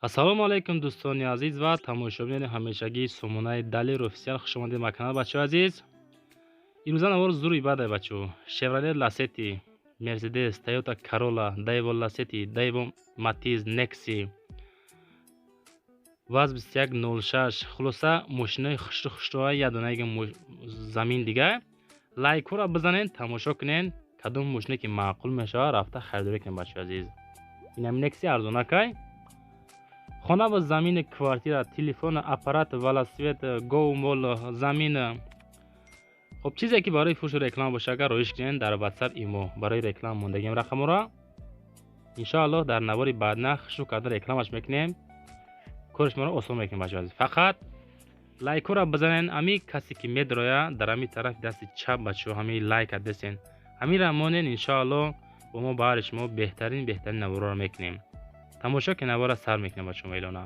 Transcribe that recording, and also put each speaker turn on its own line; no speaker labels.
Ассалому алайкум, дӯстони азиз ва тамошобинони ҳамешагии сомонаи Далер Офисиал. Хушомадед ба канал, бачаҳои азиз. Имрӯза навори зури бадай, бачаҳо. Шевроле Ласети, Мерседес, Тойота Карола, Дайво Ласети, Дайво Матиз, Некси, ВАЗ 2106. Хулоса, мошинои хушрӯ хушрӯа, ядонаги замин дига. Лайкҳоро бизанед, тамошо кунед, кадом мошине ки маъқул мешавад, рафта харидорӣ кунед, бачаҳои азиз. Инам Некси арзонакай. Хона ва замини, квартира, телефон, аппарат, велосипед, гов, мол, замин, хоб, чизе ки барои фурӯшу реклама боша, агар роиш кунед дар Ватсап, Имо, барои реклама мондагим рақаморо. Иншоаллоҳ, дар навори баъдна хушрӯ карда рекламаш мекунем, кори шуморо осон мекунем, бачаҳо азиз. Фақат лайкҳоро бизанед. Ами касе ки медроя, дар ҳами тарафи дасти чап, бачаҳо, ҳами лайка десен, ҳамира монен. Иншоаллоҳ, бо мо баҳри шумо беҳтарин, беҳтарин наворҳоро мекунем. Тамошо ки навора сар мекунем, бачаҳо, мейлона.